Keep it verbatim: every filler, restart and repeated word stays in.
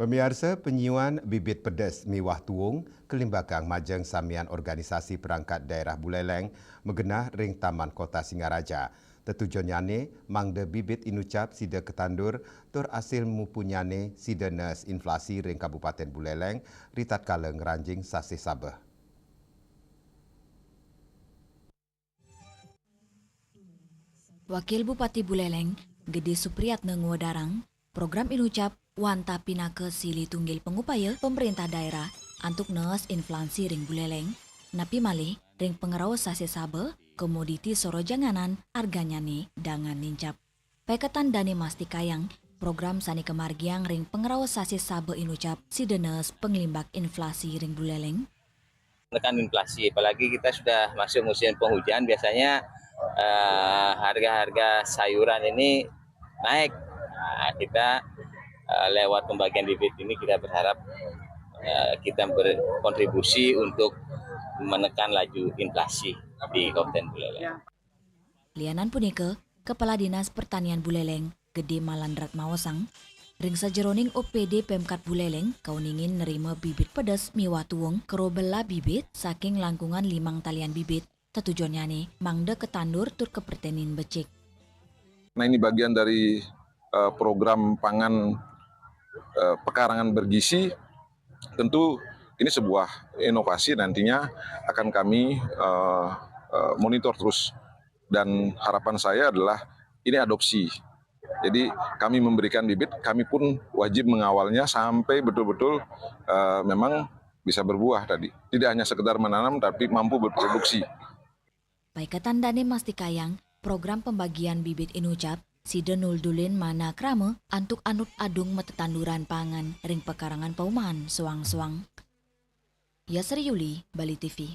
Pamiarsa, penyiuan bibit pedes miwah tuung kelimbakang majeng samian organisasi perangkat daerah Buleleng magenah ring Taman Kota Singaraja. Tetujonnyané mangda bibit inucap sida katandur tur asil mupunyane sida nees inflasi ring Kabupaten Buleleng ritatkala ngranjing sasih Sabeh. Wakil Bupati Buleleng, Gede Supriyatna ngwedarang, program inucap wantah pinaka silih tunggil pangupaya pemerintah daerah antuk nees inflasi ring Buleleng, napi malih ring pangraos sasih Sabeh, komoditi sorojanganan arganyane dangan nincap. Paiketan dane mastikayang, program sane kamargiang ring pangraos sasih Sabeh inucap sida nees panglimbak inflasi ring Buleleng. Menekan inflasi, apalagi kita sudah masuk musim penghujan, biasanya eh, harga-harga sayuran ini naik. Nah, kita eh, lewat pembagian bibit ini kita berharap eh, kita berkontribusi untuk menekan laju inflasi di Kabupaten Buleleng. Lianan punika, Kepala Dinas Pertanian Buleleng, Gede Malandrat maosang, ring sajeroning O P D Pemkat Buleleng kauningin nerima bibit pedes miwah tuung karo belah bibit saking langkungan limang talian bibit, tetujonnyané mangda katandur tur kapertenin becik. Nah, ini bagian dari uh, program pangan uh, pekarangan bergizi. Tentu ini sebuah inovasi, nantinya akan kami uh, uh, monitor terus, dan harapan saya adalah ini adopsi. Jadi kami memberikan bibit, kami pun wajib mengawalnya sampai betul-betul uh, memang bisa berbuah tadi. Tidak hanya sekedar menanam, tapi mampu berproduksi. Paiketan dane mastikayang, program pembagian bibit inucap sida nuldulin mana krama antuk anut adung matetanduran pangan ring pekarangan paumahan soang-soang. Yasri Yuli, Bali T V.